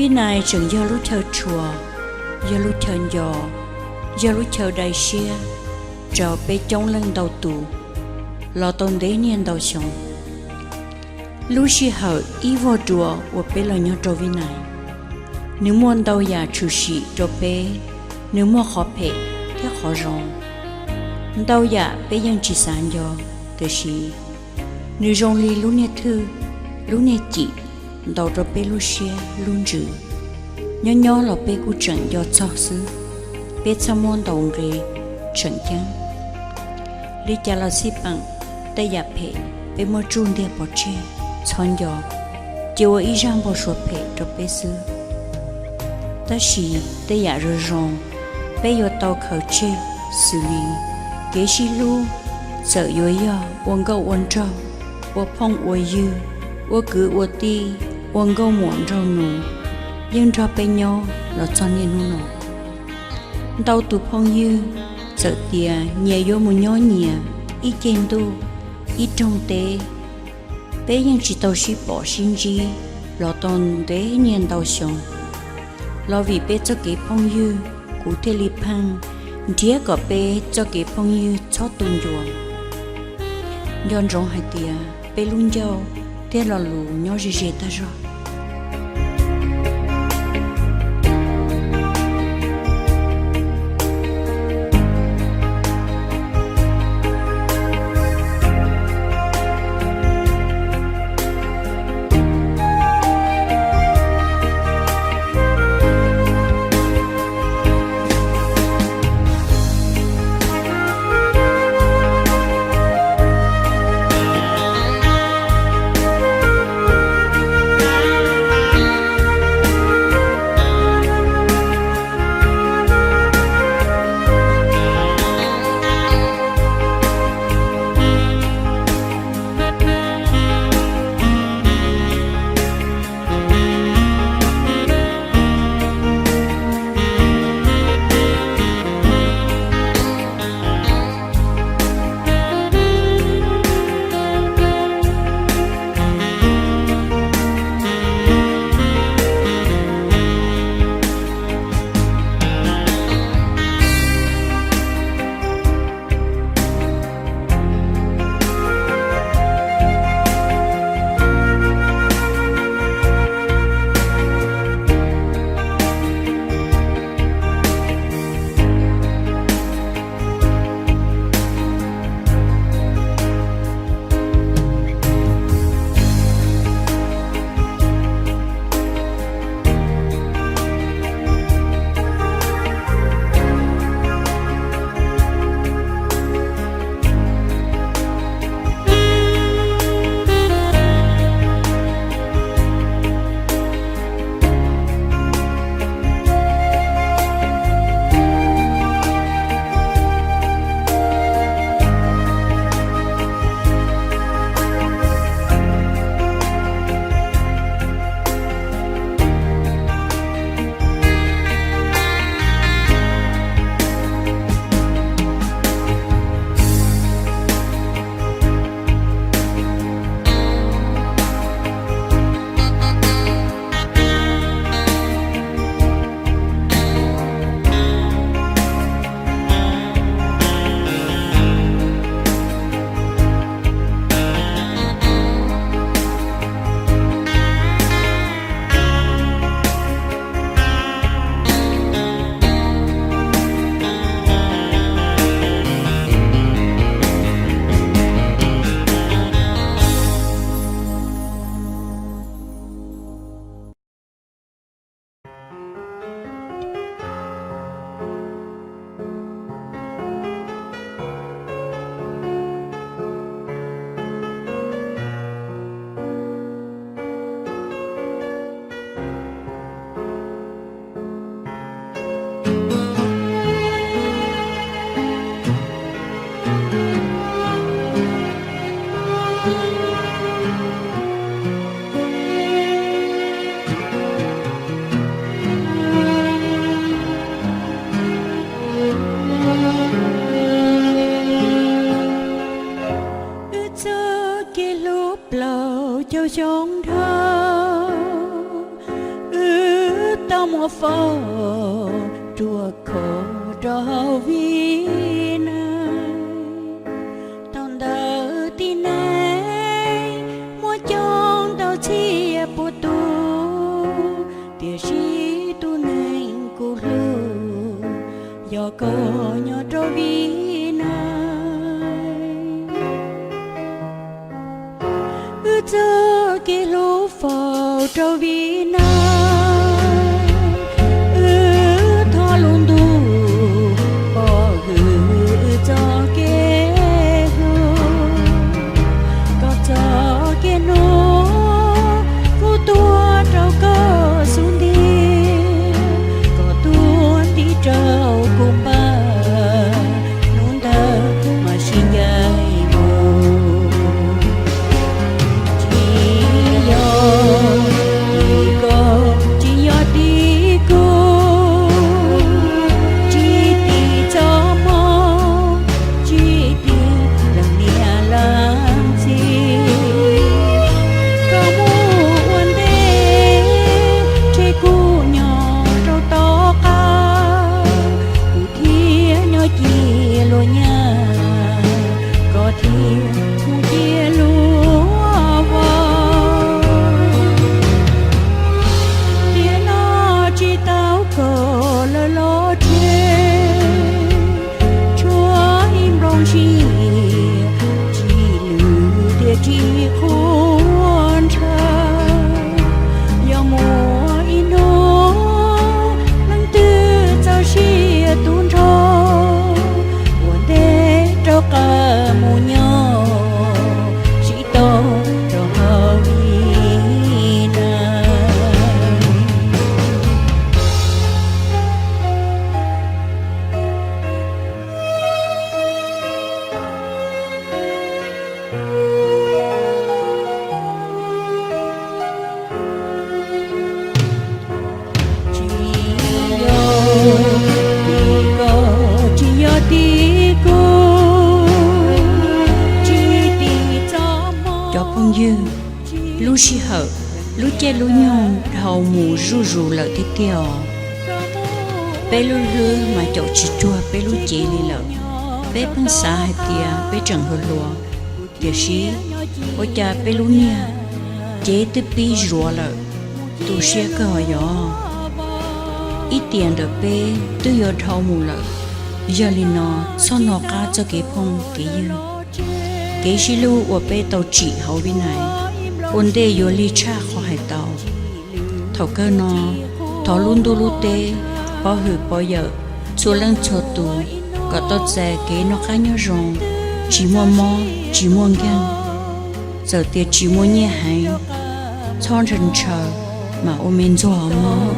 Vib Nais tseem yog lub chaw tshua, yog lub chaw nco, yog lub chaw dai siab rau peb coob leej ntau tus los tau ntev niaj ntau xyoo. Lub sij hawm ib vuag dua uas peb los nyob rau Vib Nais, nws muaj ntau yam tshwm sim rau peb, nws muaj qhov phem thiab qhov zoo. Ntau yam peb yeej tsis xav nco, tiam sis nws zoo li lub niag thwj, lub niag cim ntaus rau peb lub siab lub ntsws. Nyob nyob los peb kuj tseem nco txog xwb, peb txhob muab ntaus nqi tseem ceeb. Li cas los xij peem, tej yam phem peb muab tsuj ntiag pov tseg, txhob nco, cia ua ib zaj npau suav phem rau peb xwb. Tab sis tej yam zoo zoo, peb yuav tau khaws tseg, xws li kev sib hlub, txawm yuav yog ua nkauj ua nraug, ua phooj ua ywg, ua kwv ua tij, ua nkauj muam nraug nus, yeej nrog peb nyob los txog niaj hnub no. Ntau tus phooj ywg, txawm tias nyias yuav mus nyob nyias ib ceg ntuj, ib rooj teb, peb yeej tsis tau sib pom sib ntsib los tau ntev niaj ntau xyoo. Los vim peb txoj kev phooj ywg, kuv thiaj li pheej nrhiav kom peb txoj kev phooj ywg txhob tu ncua. Nco ntsoov hais tias peb lub ncauj thiab lo lus nyob ze ze tag zog. Wb txoj kev hlub plaub caug xyoo dhau, wb muab faus ruaj khov rau hauv vij naj. Thaum ntawd tib neeg muaj coob ntau txhiab puas tus, tiam sis tus neeg kuv hlub yog koj nyob rau vij naj. Wb txoj kev hlub faus rau vij naj, wb thov lub ntuj pov hwm wb txoj kev hlub. Koj txoj kev hlub kuv tuav rau koj xub ntiag, koj tuav nti rau kuv npaj, hnub ntawd mam sib ncaim mus. Tsis yog tim koj, tsis yog tim kuv, tsis tim txoj hmoo, tsis tim leej niam leej txiv. Koj mus ua ntej, tseg kuv nyob rau tom qab, kuv thiaj nyob cia luag nyab, koj thiaj mus cia luag vauv. Tiam no tsis tau koj lawm los tseg, tshuav ib nplooj sia, tsis lwj thiab tsis qhuav ntshaw. Yog muaj ib hnub leej twg txawm sia tu nrho, ua ntej rov qab mus nyob tsis tau rau hauv vij naj. Tsis yog tim koj, tsis yog tim kuv, tsis tim txoj hmoo. Cov phooj ywg, lub sij hawm, lub caij lub nyoog dhau mus zuj zus lawm tiag tiag os. Peb lub hlwb mas caum tsis cuag peb lub cev li lawm. Peb pheej xav hais tias peb tseem hluas hluas, tiam sis ua cas peb lub niag cev twb pib zuav lawm, tu siab kawg os yog. Ib tiam ntawm peb twb yuav dhau mus lawm, yog li no txhob hnov qab txoj kev phooj kev ywg. Kev sib hlub uas peb tau tsim hauv vij naj, ua ntej yuav lig tshaj qhov hais tau. Thaum kawg no, thov lub ntuj lub teb pov hwm pov yawm txhua leej txhua tus kom tau txais kev noj qab nyob zoo, tsis muaj mob tsis muaj nkeeg. Txawm tias tsis muaj nyiaj heev, txhob ntshaw ntshaw mas ua me ntxuag mog.